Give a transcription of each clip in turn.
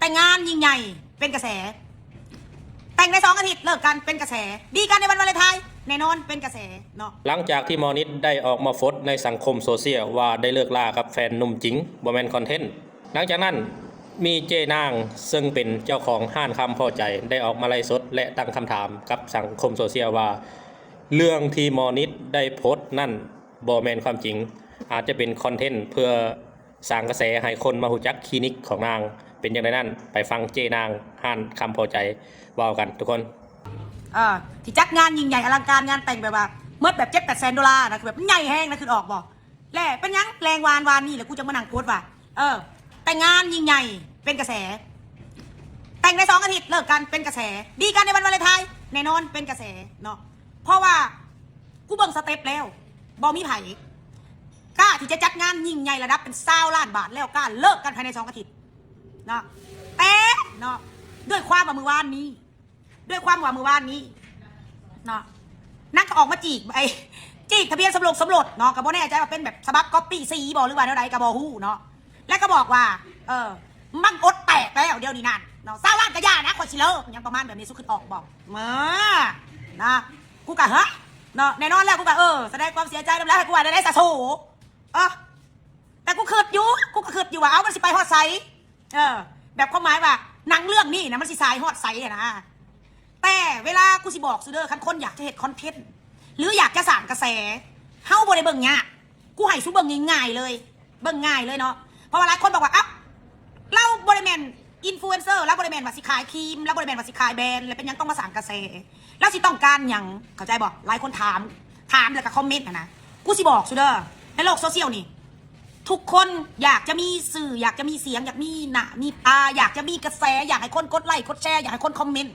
ຕ່ງງານຍິ່ງໃຫຍ່ເປັນກະແສ, ແຕ່ງໄດ້ສອງອາທິດເລີກກັນເປັນກະແສ, ດີກັນໃນວັນວາເລນທາຍແນ່ນອນເປັນກະແສເນາະ. ຫຼັງຈາກທີ່ໝໍນິດໄດ້ອອກມາໂພສໃນສັງຄົມໂຊຊຽວວ່າໄດ້ເລີກລາກັບແຟນໜຸ່ມຈິງ, ບໍ່ແມ່ນຄອນເທັນ. ຫຼັງຈາກນັ້ນມີເຈ້ນາງເຊິ່ງເປັນເຈົ້າຂອງຮ້ານຄຳພໍໃຈໄດ້ອອກມາໄລຟ໌ສົດ ແລະ ຕັ້ງຄຳຖາມກັບສັງຄົມໂຊຊຽວວ່າ ເລື່ອງທີ່ໝໍນິດໄດ້ໂພສນັ້ນບໍ່ແມ່ນຄວາມຈິງ, ອາດຈະເປັນຄອນເທັນເພື່ອ ສ້າງກະແສໃຫ້ຄົນມາຮູ້ຈັກຄລີນິກຂອງນາງ. ເປັນຈັ່ງໃດນັ້ນ ໄປຟັງເຈ້ນາງຮ້ານຄຳພໍໃຈເວົ້າກັນທຸກຄົນ. ເອີ ທີ່ຈັດງານຍິ່ງໃຫຍ່ອະລັງການງານແຕ່ງແບບວ່າໝົດແບບເຈັດແປດແສນໂດລານະ, ຄືແບບມັນໃຫຍ່ແຮງນະ, ຄິດອອກບໍ່? ແລະເປັນຫຍັງແລງວານ ວານນີ້ແຫຼະ ກູຈັ່ງມານັ່ງໂພສວ່າ ເອີ ແຕ່ງງານຍິ່ງໃຫຍ່ເປັນກະແສ, ແຕ່ງໄດ້ສອງອາທິດເລີກກັນເປັນກະແສ, ດີກັນໃນວັນວາເລນທາຍແນ່ນອນເປັນກະແສເນາະ. ເພາະວ່າ ກູເບິ່ງສະເຕັບແລ້ວ ບໍ່ມີໃຜກ້າທີ່ຈະຈັດງານຍິ່ງໃຫຍ່ລະດັບເປັນຊາວລ້ານບາດ ແລ້ວກ້າເລີກກັນພາຍໃນສອງອາທິດເນາະ. ແຕ່ເນາະ ດ້ວຍຄວາມວ່າມື້ວານນີ້ ດ້ວຍຄວາມວ່າມື້ວານນີ້ເນາະ ນາງກໍອອກມາຈີກ ໄອ້ ຈີກທະບຽນສົມລົງສົມລົດເນາະ, ກໍບໍ່ແນ່ໃຈວ່າເປັນແບບສະບັບກັອບປີ້ສີບໍ່ ຫຼືວ່າແນວໃດກໍບໍ່ຮູ້ເນາະ. ແລ້ວກໍບອກວ່າ ເອີ ມັນອົດແຕກແລ້ວດຽວນີ້ນັ້ນເນາະ, ຊາວບ້ານກໍຢ່ານະ ຂ້ອຍຊິເລີກ ຫຍັງປະມານແບບນີ້ ສຸຄິດອອກບໍ່? ເອີ ນະ ກູກະ ຮະ ເນາະ. ແນ່ນອນແລ້ວ ກູກະ ເອີ ສະແດງຄວາມເສຍໃຈນຳແລ້ວ ໃຫ້ກູວ່າແນວໃດຊະໂສ. ເອີ ແຕ່ກູຄິດຢູ່ ກູກໍຄິດຢູ່ວ່າ ເອົ້າ ມັນຊິໄປຮອດໃສ? ເອີ ແບບຄວາມໝາຍວ່າໜັງເລື່ອງນີ້ນະ ມັນຊິສາຍຮອດໃສຫັ້ນນະ. ແຕ່ເວລາ ກູຊິບອກສູ່ເດີ ຄັນຄົນຢາກຈະເຮັດຄອນເທັນ ຫຼື ຢາກຈະສ້າງກະແສ ເຮົາບໍ່ໄດ້ເບິ່ງຍາກ. ກູໃຫ້ສູ່ເບິ່ງງ່າຍໆເລີຍ ເບິ່ງງ່າຍເລີຍເນາະ. ເພາະວ່າຫຼາຍຄົນບອກວ່າ ເອົ້າ ລາວບໍ່ໄດ້ແມ່ນອິນຟລູເອນເຊີ ລາວບໍ່ໄດ້ແມ່ນວ່າຊິຂາຍຄຣີມ ລາວບໍ່ໄດ້ແມ່ນວ່າຊິຂາຍແບຣນ ແລ້ວເປັນຫຍັງຕ້ອງມາສ້າງກະແສ? ລາວຊິຕ້ອງການຫຍັງ? ເຂົ້າໃຈບໍ່? ຫຼາຍຄົນຖາມ ຖາມແລ້ວກໍຄອມເມັນຫັ້ນນະ. ກູຊິບອກສູ່ເດີ ໃນໂລກໂຊຊຽວນີ້ ທຸກຄົນຢາກຈະມີຊື່ ຢາກຈະມີສຽງ ຢາກມີໜ້າມີຕາ ຢາກຈະມີກະແສ ຢາກໃຫ້ຄົນກົດໄລກົດແຊ ຢາກໃຫ້ຄົນຄອມເມັນ.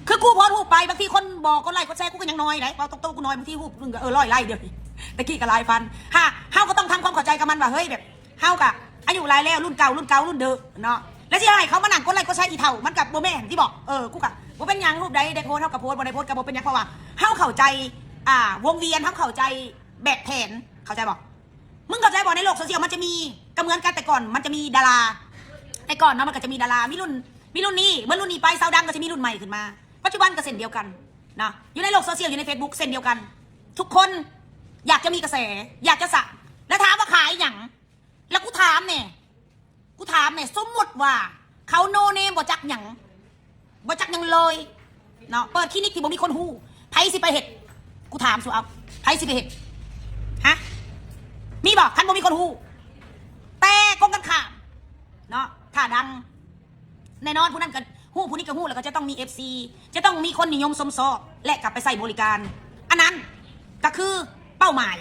ຄືກູໂພສຮູບໄປ ບາງທີຄົນບໍ່ກົດໄລກົດແຊ ກູກໍຍັງນ້ອຍໄດ໋ ເວົ້າຕົງໆ ກູນ້ອຍ ບາງທີຮູບໜຶ່ງກໍ ເອີ ຮ້ອຍໄລ ດຽວນີ້ ແຕ່ກີ້ກໍຫຼາຍພັນ. ຫາ ເຮົາກໍຕ້ອງທຳຄວາມເຂົ້າໃຈກັບມັນວ່າ ເຮີ້ຍ ແບບ ເຮົາກະອາຍຸຫຼາຍແລ້ວ ລຸ້ນເກົ່າ ລຸ້ນເກົ່າ ລຸ້ນເດີເນາະ, ແລ້ວຊິໃຫ້ເຂົາມານັ່ງກົດໄລກົດແຊອີ່ເຖົ້າ ມັນກະບໍ່ແມ່ນຕິບໍ? ເອີ ກູກະບໍ່ເປັນຫຍັງ, ຮູບໃດໄດ້ໂພສເຮົາກະໂພສ ບໍ່ໄດ້ໂພສກະບໍ່ເປັນຫຍັງ ເພາະວ່າເຮົາເຂົ້າໃຈ ອ່າ ວົງວຽນ ເຮົາເຂົ້າໃຈແບບແຜນ ເຂົ້າໃຈບໍ່? ມຶງເຂົ້າໃຈບໍ່? ໃນໂລກໂຊຊຽວມັນຈະມີ ກະເໝືອນກັນແຕ່ກ່ອນ ມັນຈະມີດາລາ ແຕ່ກ່ອນເນາະ ມັນກະຈະມີດາລາ ມີລຸ້ນ ມີລຸ້ນນີ້ ເມື່ອລຸ້ນນີ້ໄປ ຊາວດັງກະຈະມີລຸ້ນໃໝ່ຂຶ້ນມາ. ປັດຈຸບັນກະເຊັ່ນດຽວກັນເນາະ ຢູ່ໃນໂລກໂຊຊຽວ ຢູ່ໃນເຟສບຸກເຊັ່ນດຽວກັນ ທຸກຄົນຢາກຈະມີກະແສ ຢາກຈະສະ ແລ້ວຖາມວ່າຂາຍຫຍັງ? ແລ້ວກູຖາມແດ່ ກູຖາມແດ່ ສົມມຸດວ່າເຂົາໂນເນມ ບໍ່ຈັກຫຍັງ ບໍ່ຈັກຫຍັງເລີຍເນາະ ເປີດຄລີນິກທີ່ບໍ່ມີຄົນຮູ້ ໃຜຊິໄປເຮັດ? ກູຖາມສູ່ເອົາ ໃຜຊິໄປເຮັດ? ຮະ ມີບໍ່? ຄັນບໍ່ມີຄົນຮູ້ ແຕ່ກົງກັນຂ້າມເນາະ ຖ້າດັງ ແນ່ນອນ ຜູ້ນັ້ນກໍຮູ້ ຜູ້ນີ້ກໍຮູ້ ແລ້ວກໍຈະຕ້ອງມີເອັຟຊີ ຈະຕ້ອງມີຄົນນິຍົມຊົມຊອບ ແລະ ກັບໄປໃຊ້ບໍລິການ. ອັນນັ້ນກໍຄືເປົ້າໝາຍ.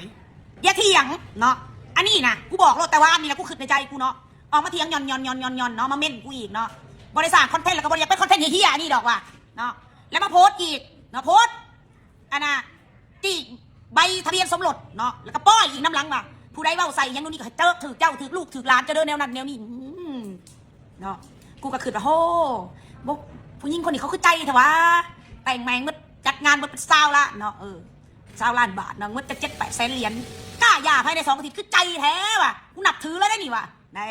ຢ່າຖຽງເນາະ ອັນນີ້ນະ ກູບອກໂລດ ແຕ່ວ່າອັນນີ້ນະ ກູຄິດໃນໃຈກູເນາະ ອອກມາຖຽງ ຍ້ອນ ຍ້ອນ ຍ້ອນ ຍ້ອນ ເນາະ ມາເມັ້ນກູອີກເນາະ. ບໍ່ໄດ້ສ້າງຄອນເທັນ ແລ້ວກໍບໍ່ໄດ້ຢາກເປັນຄອນເທັນເຫ້ຍໆ ອັນນີ້ດອກວ່າເນາະ ແລ້ວມາໂພສອີກເນາະ ໂພສ ອັນນ່າ ຈີກໃບທະບຽນສົມລົດເນາະ ແລ້ວກໍປ້ອຍອີກນຳຫຼັງວ່າ ຜູ້ໃດເວົ້າໃສ່ຫຍັງໂນ່ນນີ້ ກໍໃຫ້ເຈີກຖືກເຈົ້າ ຖືກລູກ ຖືກຫຼານເຈົ້າເດີ ແນວນັ້ນແນວນີ້ ອືມ ເນາະ. ກູກໍຄິດວ່າ ໂຫ ບໍ່ ຜູ້ຍິງຄົນນີ້ເຂົາຄືໃຈແທ້ຫວາ ແຕ່ງແມ່ງໝົດ ຈັດງານໝົດເປັນຊາວລ້ານເນາະ ເອີ ຊາວລ້ານບາດເນາະ ໝົດຈັກເຈັດແປດແສນຫຼຽນ ກ້າຢ່າພາຍໃນສອງອາທິດ ຄືໃຈແທ້ຫວາ ກູນັບຖືເລີຍເດ້ນີ້ຫວາ ໄດ້.